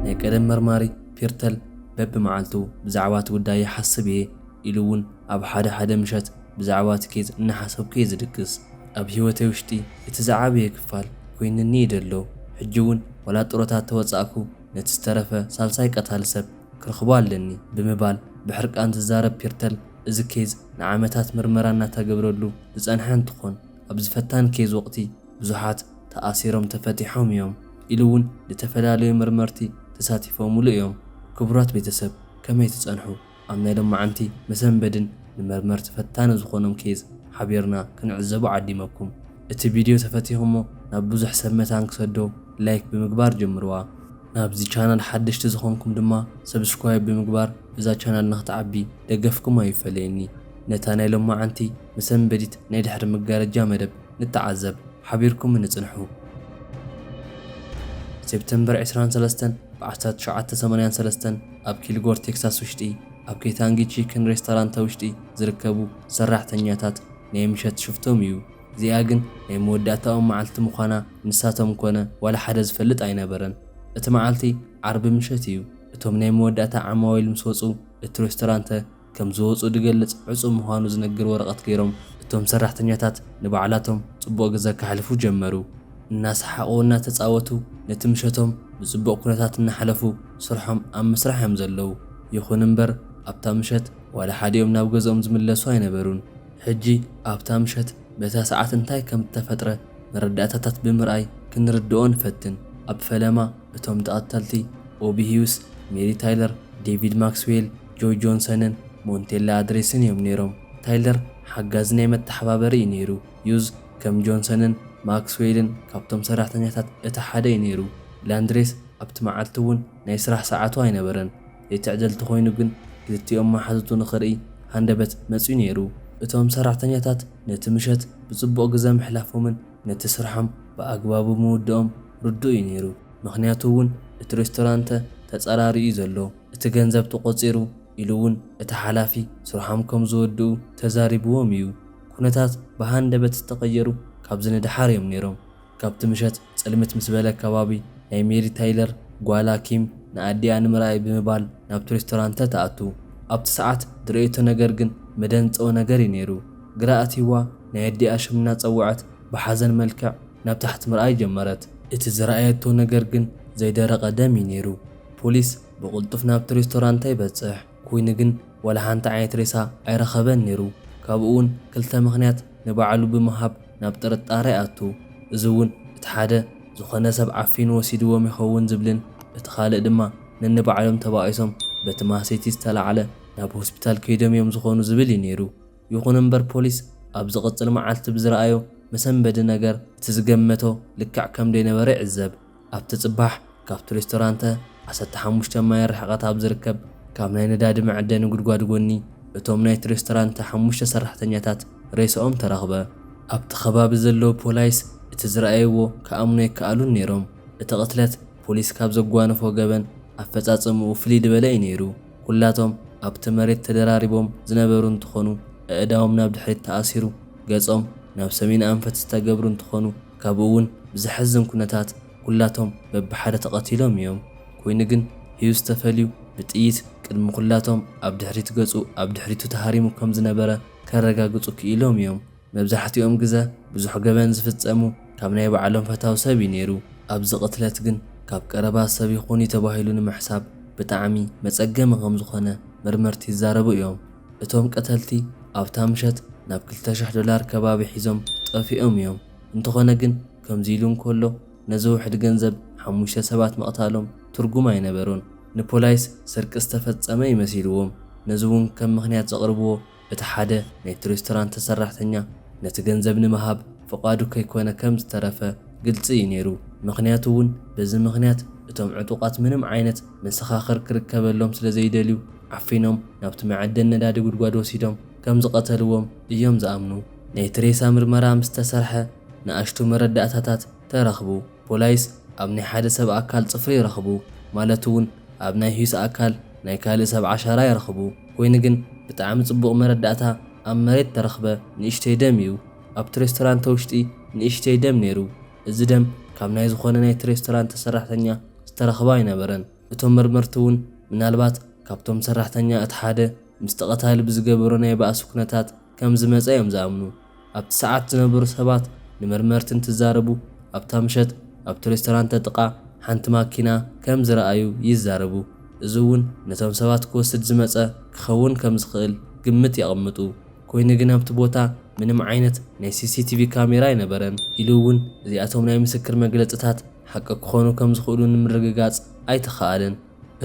ናይ ቀደም መርማሪ ፒርተል በብመዓልቱ ብዛዕባ እቲ ጉዳይ ይሓስብ እየ ኢሉ እውን ኣብ ሓደ ሓደ ምሸት ብዛዕባ እቲ ኬዝ እናሓሰብኩ እየ ዝድቅስ። ኣብ ህይወተይ ውሽጢ እቲ ዝዓበየ ክፋል ኮይንኒ እዩ ዘሎ። ሕጂ እውን ዋላ ጥሮታ ተወጻእኩ ነቲ ዝተረፈ ሳልሳይ ቀታሊ ሰብ ክረኽቦ ኣለኒ ብምባል ብሕርቃን ዝዛረብ ፒርተል፣ እዚ ኬዝ ንዓመታት ምርመራ እናተገብረሉ ዝጸንሐ እንትኾን ኣብዚ ፈታኒ ኬዝ ወቕቲ ብዙሓት ተኣሲሮም ተፈቲሖም እዮም ኢሉ እውን ዝተፈላለዩ መርመርቲ ተሳቲፎምሉ እዮም። ክቡራት ቤተሰብ ከመይ ትጸንሑ? ኣብ ናይ ሎማዓንቲ መሰንበድን ንመርመርቲ ፈታኒ ዝኾኖም ኬዝ ሓቢርና ክንዕዘቡ ዓዲመኩም። እቲ ቪድዮ ተፈቲኹሞ ናብ ብዙሕ ሰብ መታን ክሰዶ ላይክ ብምግባር ጀምርዋ። ናብዚ ቻናል ሓደሽቲ ዝኾንኩም ድማ ሰብስክራይብ ብምግባር እዛ ቻናል ንክትዓቢ ደገፍኩም ኣይፈለየኒ። ነታ ናይ ሎማዓንቲ መሰንበዲት ናይ ድሕሪ መጋረጃ መደብ ንተዓዘብ። ሓቢርኩም ንጽንሑ። ሴፕተምበር ዕስራን ሰለስተን ብ ዓሰርተ ትሽዓተ ሰማንያን ሰለስተን ኣብ ኪልጎር ቴክሳስ ውሽጢ ኣብ ኬታንጊ ቺክን ሬስቶራንት ውሽጢ ዝርከቡ ሰራሕተኛታት ናይ ምሸት ሽፍቶም እዩ። እዚኣ ግን ናይ መወዳእታኦም መዓልቲ ምዃና ንሳቶም ኮነ ዋላ ሓደ ዝፈልጥ ኣይነበረን። እቲ መዓልቲ ዓርቢ ምሸት እዩ። እቶም ናይ መወዳእታ ዓማዊል ምስ ወጹ እቲ ሬስቶራንተ ከም ዝወጹ ዝገልጽ ዕጹው ምዃኑ ዝነግር ወረቐት ገይሮም እቶም ሰራሕተኛታት ንባዕላቶም ጽቡቕ ግዘ ከሕልፉ ጀመሩ። እናሰሓቑ እናተጻወቱ ነቲ ምሸቶም ብጽቡቕ ኩነታት እናሓለፉ ስርሖም ኣብ ምስራሕ እዮም ዘለዉ። ይኹን እምበር ኣብታ ምሸት ዋላ ሓዲኦም ናብ ገዝኦም ዝምለሱ ኣይነበሩን። ሕጂ ኣብታ ምሸት በታ ሰዓት እንታይ ከም እተፈጥረ መረዳእታታት ብምርኣይ ክንርድኦ ንፈትን። ኣብ ፈለማ እቶም ተቐተልቲ ኦቢ ሂውስ፣ ሜሪ ታይለር፣ ዴቪድ ማክስዌል፣ ጆይ ጆንሰንን ሞንቴላ ኣድሬስን እዮም ነይሮም። ታይለር ሓጋዚ ናይ መተሓባበሪ እዩ ነይሩ። ሂውዝ ከም ጆንሰንን ማክስዌልን ካብቶም ሰራሕተኛታት እቲ ሓደ እዩ ነይሩ። ላንድሬስ ኣብቲ መዓልቲ እውን ናይ ስራሕ ሰዓቱ ኣይነበረን። ዘይትዕደልቲ ኮይኑ ግን ክልቲኦም መሓዙቱ ንኽርኢ ሃንደበት መጺኡ ነይሩ። እቶም ሰራሕተኛታት ነቲ ምሸት ብጽቡቕ ግዘ ምሕላፎምን ነቲ ስርሖም ብኣግባቡ ምውድኦም ርዱእ እዩ ነይሩ። ምኽንያቱ እውን እቲ ሬስቶራንተ ተጸራሪኡ እዩ ዘሎ። እቲ ገንዘብ ተቖጺሩ ኢሉ እውን እቲ ሓላፊ ስርሖም ከም ዝወድኡ ተዛሪብዎም እዩ። ኩነታት ብሃንደበት ዝተቐየሩ ካብዚ ንደሓር እዮም ነይሮም። ካብቲ ምሸት ጽልምት ምስ በለ ከባቢ ናይ ሜሪ ታይለር ጓላ ኪም ንኣዲኣ ንምርኣይ ብምባል ናብቲ ሬስቶራንተ ትኣቱ። ኣብቲ ሰዓት ዝርእየቶ ነገር ግን መደንጸዊ ነገር እዩ ነይሩ። ግራ ኣትይዋ ናይ ኣዲኣ ሽም እናጸውዐት ብሓዘን መልክዕ ናብ ታሕቲ ምርኣይ ጀመረት። እቲ ዝረኣየቶ ነገር ግን ዘይደረቐ ደም እዩ ነይሩ። ፖሊስ ብቕልጡፍ ናብቲ ሬስቶራንተ ይበጽሕ። ኮይኑ ግን ዋላ ሓንቲ ዓይነት ሬሳ ኣይረኸበን ነይሩ። ካብኡ እውን ክልተ ምኽንያት ንባዕሉ ብምሃብ ናብ ጥርጣረ ይኣቱ። እዚ እውን እቲ ሓደ ዝኾነ ሰብ ዓፊኑ ወሲድዎም ይኸውን ዝብልን እቲ ካልእ ድማ ነንባዕሎም ተባኢሶም በቲ ማሰይቲ ዝተላዕለ ናብ ሆስፒታል ከይዶም እዮም ዝኾኑ ዝብል እዩ ነይሩ። ይኹን እምበር ፖሊስ ኣብ ዝቕጽል መዓልቲ ብዝረኣዮ መሰንበዲ ነገር እቲ ዝገመቶ ልክዕ ከም ዘይነበረ ይዕዘብ። ኣብቲ ጽባሕ ካብቲ ሬስቶራንተ ዓሰርተ ሓሙሽተ ማይል ርሕቀት ኣብ ዝርከብ ካብ ናይ ነዳዲ መዐደኒ ጉድጓድ ጎኒ እቶም ናይቲ ሬስቶራንተ ሓሙሽተ ሰራሕተኛታት ሬስኦም ተረኽበ። ኣብቲ ከባቢ ዘለዉ ፖላይስ እቲ ዝረኣይዎ ክኣምኑ ኣይከኣሉን ነይሮም። እቲ ቅትለት ፖሊስ ካብ ዘጓነፎ ገበን ኣፈጻጽምኡ ፍልይ ዝበለ እዩ ነይሩ። ኩላቶም ኣብቲ መሬት ተደራሪቦም ዝነበሩ እንትኾኑ፣ ኣእዳዎም ናብ ድሕሪት ተኣሲሩ፣ ገጾም ናብ ሰሜን ኣንፈት ዝተገብሩ እንትኾኑ፣ ካብኡ እውን ብዘሕዝን ኩነታት ኩላቶም በብሓደ ተቐቲሎም እዮም። ኮይኑ ግን ሂውዝ ተፈልዩ ብጥይት ቅድሚ ኩላቶም ኣብ ድሕሪት ገጹ ኣብ ድሕሪቱ ተሃሪሙ ከም ዝነበረ ከረጋግጹ ክኢሎም እዮም። መብዛሕትኦም ግዘ ብዙሕ ገበን ዝፍጸሙ ካብ ናይ ባዕሎም ፈታው ሰብ እዩ ነይሩ። ኣብዚ ቅትለት ግን ካብ ቀረባ ሰብ ይኹን እዩ ተባሂሉ ንምሕሳብ ብጣዕሚ መጸገሚ ከም ዝኾነ መርመርቲ ይዛረቡ እዮም። እቶም ቀተልቲ ኣብታ ምሸት ናብ ክልተ ሽሕ ዶላር ከባቢ ሒዞም ጠፊኦም እዮም። እንተኾነ ግን ከምዚ ኢሉ እንከሎ ነዚ ውሕድ ገንዘብ ሓሙሽተ ሰባት ምቕታሎም ትርጉም ኣይነበሮን። ንፖላይስ ስርቂ ዝተፈጸመ እዩ መሲልዎም። ነዚ እውን ከም ምኽንያት ዘቕርብዎ እቲ ሓደ ናይቲ ሬስቶራንት ሰራሕተኛ ነቲ ገንዘብ ንምሃብ ፍቓዱ ከይኮነ ከም ዝተረፈ ግልጺ እዩ ነይሩ። ምኽንያቱ እውን በዚ ምኽንያት እቶም ዕጡቓት ምንም ዓይነት መሰኻኽር ክርከበሎም ስለ ዘይደልዩ ዓፊኖም ናብቲ መዐደኒ ነዳዲ ጉድጓድ ወሲዶም ከም ዝቐተልዎም እዮም ዝኣምኑ። ናይቲ ሬሳ ምርመራ ምስ ተሰርሐ ንኣሽቱ መረዳእታታት ተረኽቡ። ፖላይስ ኣብ ናይ ሓደ ሰብ ኣካል ጽፍሪ ይረኽቡ፣ ማለት እውን ኣብ ናይ ሂውስ ኣካል ናይ ካልእ ሰብ ዓሻራ ይረኽቡ። ኮይኑ ግን ብጣዕሚ ጽቡቕ መረዳእታ ኣብ መሬት ተረኽበ ንእሽተይ ደም እዩ። ኣብቲ ሬስቶራንት ውሽጢ ንእሽተይ ደም ነይሩ። እዚ ደም ካብ ናይ ዝኾነ ናይቲ ሬስቶራንት ሰራሕተኛ ዝተረኽበ ኣይነበረን። እቶም መርመርቲ እውን ምናልባት ካብቶም ሰራሕተኛ እቲ ሓደ ምስ ተቐታሊ ብዝገበሮ ናይ ባእሲ ኩነታት ከም ዝመጸ እዮም ዝኣምኑ። ኣብቲ ሰዓት ዝነበሩ ሰባት ንመርመርቲ እንትዛረቡ፣ ኣብታ ምሸት ኣብቲ ሬስቶራንት ጥቓ ሓንቲ ማኪና ከም ዝረኣዩ ይዛረቡ። እዚ እውን ነቶም ሰባት ክወስድ ዝመጸ ክኸውን ከም ዝኽእል ግምት የቐምጡ። ኮይኑ ግን ኣብቲ ቦታ ምንም ዓይነት ናይ ሲ ሲ ቲ ቪ ካሜራ ኣይነበረን። ኢሉ እውን እዚኣቶም ናይ ምስክር መግለጽታት ሓቂ ክኾኑ ከም ዝኽእሉ ንምርግጋጽ ኣይተኻእለን።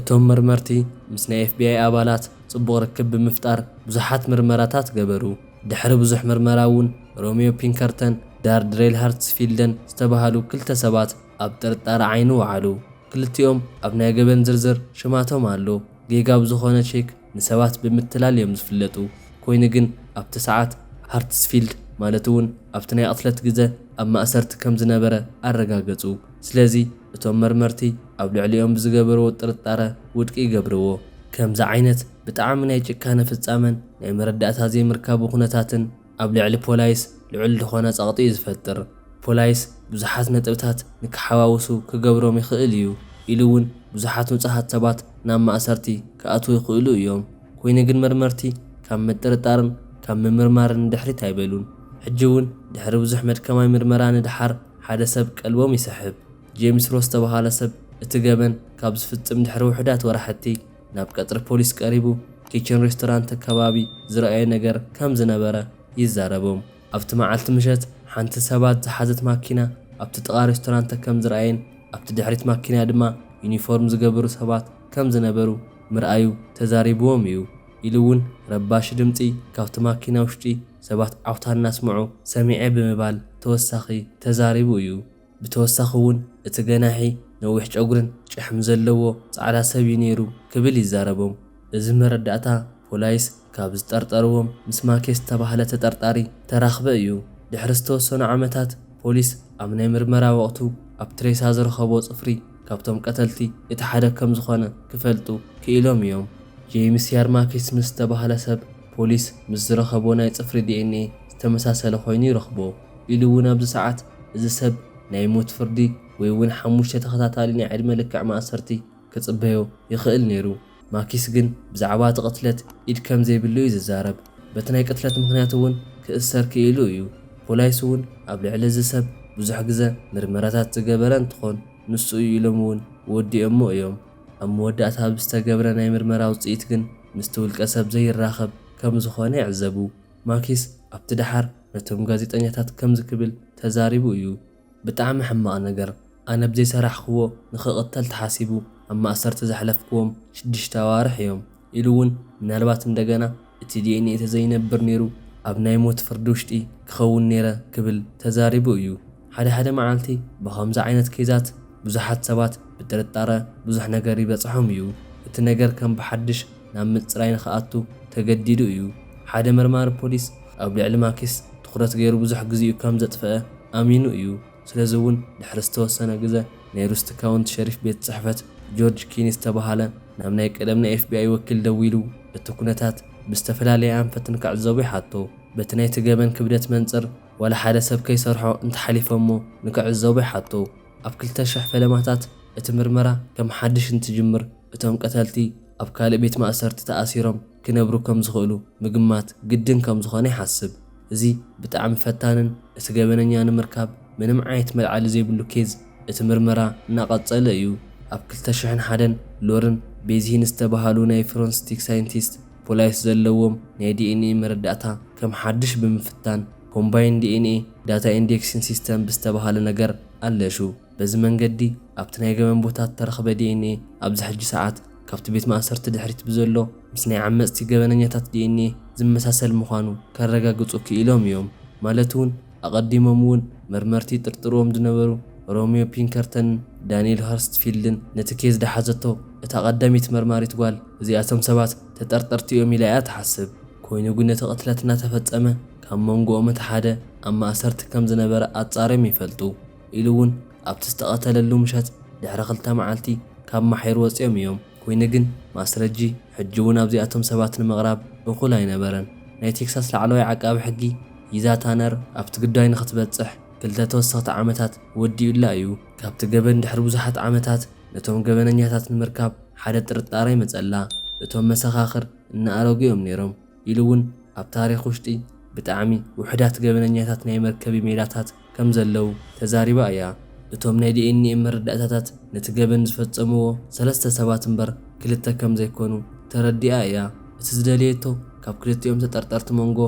እቶም መርመርቲ ምስ ናይ ኤፍ ቢ ኣይ ኣባላት ጽቡቕ ርክብ ብምፍጣር ብዙሓት ምርመራታት ገበሩ። ድሕሪ ብዙሕ ምርመራ እውን ሮሚዮ ፒንከርተን፣ ዳርድሬል ሃርትስፊልደን ዝተባህሉ ክልተ ሰባት ኣብ ጥርጣረ ዓይኒ ወዓሉ። ክልቲኦም ኣብ ናይ ገበን ዝርዝር ሽማቶም ኣሎ። ጌጋ ብዝኾነ ቼክ ንሰባት ብምትላል እዮም ዝፍለጡ። ኮይኑ ግን ኣብቲ ሰዓት ሃርትስፊልድ ማለት እውን ኣብቲ ናይ ቅትለት ግዘ ኣብ ማእሰርቲ ከም ዝነበረ ኣረጋገጹ። ስለዚ እቶም መርመርቲ ኣብ ልዕሊኦም ብዝገበርዎ ጥርጣረ ውድቂ ይገብርዎ። ከምዚ ዓይነት ብጣዕሚ ናይ ጭካነ ፍጻመን ናይ መረዳእታ ዘይምርካቡ ኩነታትን ኣብ ልዕሊ ፖላይስ ልዑል ዝኾነ ጸቕጢ እዩ ዝፈጥር። ፖላይስ ብዙሓት ነጥብታት ንክሓዋውሱ ክገብሮም ይኽእል እዩ፣ ኢሉ እውን ብዙሓት ንጹሃት ሰባት ናብ ማእሰርቲ ክኣትዉ ይኽእሉ እዮም። ኮይኑ ግን መርመርቲ ካብ ምጥርጣርን ካብ ምምርማርን ንድሕሪት ኣይበሉን። ሕጂ እውን ድሕሪ ብዙሕ መድከማይ ምርመራ ንድሓር ሓደ ሰብ ቀልቦም ይስሕብ። ጄምስ ሮስ ዝተባህለ ሰብ እቲ ገበን ካብ ዝፍጽም ድሕሪ ውሑዳት ወራሕቲ ናብ ቀጽሪ ፖሊስ ቀሪቡ ኪችን ሬስቶራንት ከባቢ ዝረኣየ ነገር ከም ዝነበረ ይዛረቦም። ኣብቲ መዓልቲ ምሸት ሓንቲ ሰባት ዝሓዘት ማኪና ኣብቲ ጥቓ ሬስቶራንት ከም ዝረኣየን ኣብቲ ድሕሪት ማኪና ድማ ዩኒፎርም ዝገበሩ ሰባት ከም ዝነበሩ ምርኣዩ ተዛሪብዎም እዩ። ኢሉ እውን ረባሺ ድምጺ ካብቲ ማኪና ውሽጢ ሰባት ዓውታ እናስምዑ ሰሚዐ ብምባል ተወሳኺ ተዛሪቡ እዩ። ብተወሳኺ እውን እቲ ገናሒ ነዊሕ ጨጉርን ጭሕሚ ዘለዎ ጻዕዳ ሰብ እዩ ነይሩ ክብል ይዛረቦም። እዚ መረዳእታ ፖላይስ ካብ ዝጠርጠርዎም ምስ ማኬስ ዝተባህለ ተጠርጣሪ ተራኽበ እዩ። ድሕሪ ዝተወሰኑ ዓመታት ፖሊስ ኣብ ናይ ምርመራ ወቕቱ ኣብ ትሬሳ ዝረኸቦ ጽፍሪ ካብቶም ቀተልቲ እቲ ሓደ ከም ዝኾነ ክፈልጡ ክኢሎም እዮም። ጄምስ ያርማኪስ ምስ ዝተባህለ ሰብ ፖሊስ ምስ ዝረኸቦ ናይ ጽፍሪ ዲ ኤን ኤ ዝተመሳሰለ ኮይኑ ይረኽቦ። ኢሉ እውን ኣብዚ ሰዓት እዚ ሰብ ናይ ሞት ፍርዲ ወይ እውን ሓሙሽተ ተኸታታሊ ናይ ዕድመ ልክዕ ማእሰርቲ ክጽበዮ ይኽእል ነይሩ። ማኪስ ግን ብዛዕባ እቲ ቅትለት ኢድ ከም ዘይብሉ እዩ ዝዛረብ። በቲ ናይ ቅትለት ምኽንያት እውን ክእሰር ክኢሉ እዩ። ፖላይስ እውን ኣብ ልዕሊ እዚ ሰብ ብዙሕ ግዘ ምርመራታት ዝገበረ እንትኾን ንሱ እዩ ኢሎም እውን ወዲኦሞ እዮም። ኣብ መወዳእታ ብዝተገብረ ናይ ምርመራ ውፅኢት ግን ምስቲ ውልቀ ሰብ ዘይራኸብ ከም ዝኾነ ይዕዘቡ። ማኪስ ኣብቲ ደሓር ነቶም ጋዜጠኛታት ከምዚ ክብል ተዛሪቡ እዩ። ብጣዕሚ ሕማቕ ነገር፣ ኣነ ብዘይሰራሕኽዎ ንኽቕተል ተሓሲቡ ኣብ ማእሰርቲ ዘሕለፍክዎም ሽዱሽተ ኣዋርሕ እዮም ኢሉ እውን ምናልባት እንደገና እቲ ዲ ኤን ኤ ተዘይነብር ነይሩ ኣብ ናይ ሞት ፍርዲ ውሽጢ ክኸውን ነይረ ክብል ተዛሪቡ እዩ። ሓደ ሓደ መዓልቲ ብኸምዚ ዓይነት ኬዛት ብዙሓት ሰባት ብጥርጣረ ብዙሕ ነገር ይበጽሖም እዩ። እቲ ነገር ከም ብሓድሽ ናብ ምጽራይ ንኽኣቱ ተገዲዱ እዩ። ሓደ መርማሪ ፖሊስ ኣብ ልዕሊ ማኪስ ትኹረት ገይሩ ብዙሕ ግዜኡ ከም ዘጥፍአ ኣሚኑ እዩ። ስለዚ እውን ድሕሪ ዝተወሰነ ግዘ ናይ ሩስት ካውንቲ ሸሪፍ ቤት ጽሕፈት ጆርጅ ኪኒ ዝተባህለ ናብ ናይ ቀደም ናይ ኤፍ ቢ ኣይ ወኪል ደዊሉ እቲ ኩነታት ብዝተፈላለየ ኣንፈት ንክዕዘቡ ይሓቶ። በቲ ናይቲ ገበን ክብደት መንጽር ዋላ ሓደ ሰብ ከይሰርሖ እንተሓሊፎሞ ንክዕዘቡ ይሓቶ። ኣብ ክልተ ሽሕ ፈለማታት እቲ ምርመራ ከም ሓድሽ እንትጅምር እቶም ቀተልቲ ኣብ ካልእ ቤት ማእሰርቲ ተኣሲሮም ክነብሩ ከም ዝኽእሉ ምግማት ግድን ከም ዝኾነ ይሓስብ። እዚ ብጣዕሚ ፈታንን እቲ ገበነኛ ንምርካብ ምንም ዓይነት መልዓሊ ዘይብሉ ኬዝ እቲ ምርመራ እናቐጸለ እዩ። ኣብ ክልተ ሽሕን ሓደን ሎርን ቤዚሂን ዝተባህሉ ናይ ፎረንሲክ ሳይንቲስት ፖላይስ ዘለዎም ናይ ዲ ኤን ኤ መረዳእታ ከም ሓድሽ ብምፍታን ኮምባይን ዲ ኤን ኤ ዳታ ኢንዴክሲን ሲስተም ብዝተባህለ ነገር ኣለሹ። በዚ መንገዲ ኣብቲ ናይ ገበን ቦታ እተረኽበ ዲ ኤን ኤ ኣብዚ ሕጂ ሰዓት ካብቲ ቤት ማእሰርቲ ድሕሪት ብዘሎ ምስ ናይ ዓመጽቲ ገበነኛታት ዲ ኤን ኤ ዝመሳሰል ምዃኑ ከረጋግጹ ክኢሎም እዮም። ማለት እውን ኣቐዲሞም እውን መርመርቲ ይጥርጥርዎም ዝነበሩ ሮሚዮ ፒንከርተንን ዳንኤል ሀርስትፊልድን ነቲ ኬዝ ዝሓዘቶ እታ ቀዳመይቲ መርማሪት ጓል እዚኣቶም ሰባት ተጠርጠርቲ እዮም ኢላ እያ ትሓስብ። ኮይኑ ግን እቲ ቅትለት እናተፈጸመ ካብ መንጎኦም እቲ ሓደ ኣብ ማእሰርቲ ከም ዝነበረ ኣጻርዮም ይፈልጡ። ኢሉ እውን ኣብቲ ዝተቐተለሉ ምሸት ድሕሪ ክልተ መዓልቲ ካብ ማሒር ወጺኦም እዮም። ኮይኑ ግን ማስረጂ ሕጂ እውን ኣብዚኣቶም ሰባት ንምቕራብ እኹል ኣይነበረን። ናይ ቴክሳስ ላዕለዋይ ዓቃቢ ሕጊ ይዛ ታነር ኣብቲ ጉዳይ ንኽትበጽሕ ክልተ ተወሰኽቲ ዓመታት ወዲኡላ እዩ። ካብቲ ገበን ድሕሪ ብዙሓት ዓመታት ነቶም ገበነኛታት ንምርካብ ሓደ ጥርጣረ ይመጸላ። እቶም መሰኻኽር እናኣረጉ እዮም ነይሮም ኢሉ እውን ኣብ ታሪኽ ውሽጢ ብጣዕሚ ውሑዳት ገበነኛታት ናይ መርከቢ ሜላታት ከም ዘለዉ ተዛሪባ እያ። እቶም ናይ ዲኤንኤ መረዳእታታት ነቲ ገበን ዝፈጸምዎ ሰለስተ ሰባት እምበር ክልተ ከም ዘይኮኑ ተረዲኣ እያ። እቲ ዝደለየቶ ካብ ክልቲኦም ተጠርጠርቲ መንጎ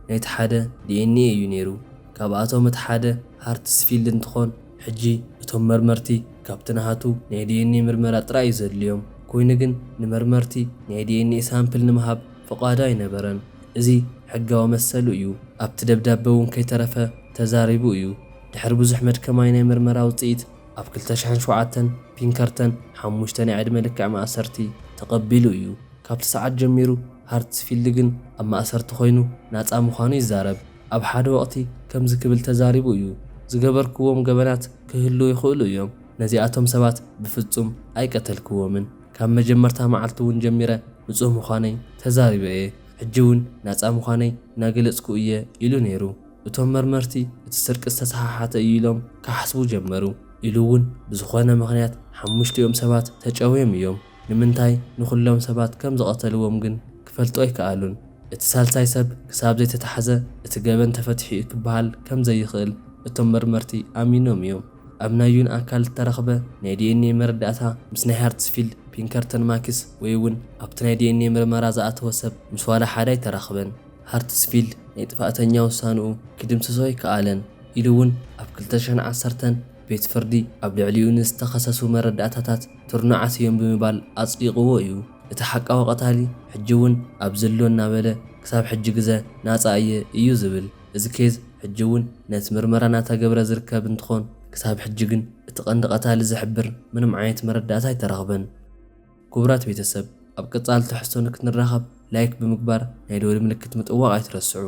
ናይቲ ሓደ ዲኤንኤ እዩ ነይሩ። ካብኣቶም እቲ ሓደ ሃርትስፊልድ እንትኾን ሕጂ እቶም መርመርቲ ካብቲ ናሃቱ ናይ ዲኤንኤ ምርመራ ጥራይ እዩ ዘድልዮም። ኮይኑ ግን ንመርመርቲ ናይ ዲኤንኤ ሳምፕል ንምሃብ ፍቓዱ ኣይነበረን። እዚ ሕጋዊ መሰሉ እዩ። ኣብቲ ደብዳበ እውን ከይተረፈ ተዛሪቡ እዩ። ድሕሪ ብዙሕ መድከማይ ናይ ምርመራ ውፅኢት ኣብ ክልተ ሽሕን ሸውዓተን ፒንከርተን ሓሙሽተ ናይ ዕድመ ልክዕ ማእሰርቲ ተቐቢሉ እዩ። ካብቲ ሰዓት ጀሚሩ ሃርትስፊልድ ግን ኣብ ማእሰርቲ ኮይኑ ናጻ ምዃኑ ይዛረብ። ኣብ ሓደ ወቕቲ ከምዚ ክብል ተዛሪቡ እዩ፣ ዝገበርክዎም ገበናት ክህልዉ ይኽእሉ እዮም። ነዚኣቶም ሰባት ብፍጹም ኣይቀተልክዎምን። ካብ መጀመርታ መዓልቲ እውን ጀሚረ ንጹህ ምዃነይ ተዛሪበ እየ። ሕጂ እውን ናጻ ምዃነይ እናገለጽኩ እየ ኢሉ ነይሩ። እቶም መርመርቲ እቲ ስርቂ ዝተሰሓሓተ እዩ ኢሎም ክሓስቡ ጀመሩ። ኢሉ እውን ብዝኾነ ምኽንያት ሓሙሽቲኦም ሰባት ተጨውዮም እዮም። ንምንታይ ንኹሎም ሰባት ከም ዝቐተልዎም ግን ክፈልጡ ኣይከኣሉን። እቲ ሳልሳይ ሰብ ክሳብ ዘይተታሕዘ እቲ ገበን ተፈቲሑ እዩ ክበሃል ከም ዘይኽእል እቶም መርመርቲ ኣሚኖም እዮም። ኣብ ናይ ዩን ኣካል እተረኽበ ናይ ዲኤንኤ መረዳእታ ምስ ናይ ሃርትስፊልድ፣ ፒንከርተን ማኪስ ወይ እውን ኣብቲ ናይ ዲኤንኤ ምርመራ ዝኣተወ ሰብ ምስ ዋላ ሓደ ኣይተራኽበን። ሃርትስፊልድ ናይ ጥፋእተኛ ውሳንኡ ክድምስሶ ኣይከኣለን ኢሉ እውን ኣብ ክልተ ሽሕን ዓሰርተን ቤት ፍርዲ ኣብ ልዕሊኡ ንዝተኸሰሱ መረዳእታታት ትርኑዓት እዮም ብምባል ኣጽዲቕዎ እዩ። እቲ ሓቃዊ ቀታሊ ሕጂ እውን ኣብ ዘሎ እናበለ ክሳብ ሕጂ ግዘ ናጻ እየ እዩ ዝብል። እዚ ኬዝ ሕጂ እውን ነቲ ምርመራ እናተገብረ ዝርከብ እንትኾን ክሳብ ሕጂ ግን እቲ ቀንዲ ቀታሊ ዝሕብር ምንም ዓይነት መረዳእታ ኣይተረኽበን። ክቡራት ቤተሰብ ኣብ ቀጻሊ ትሕዝቶ ንክንራኸብ ላይክ ብምግባር ናይ ደወል ምልክት ምጥዋቕ ኣይትረስዑ።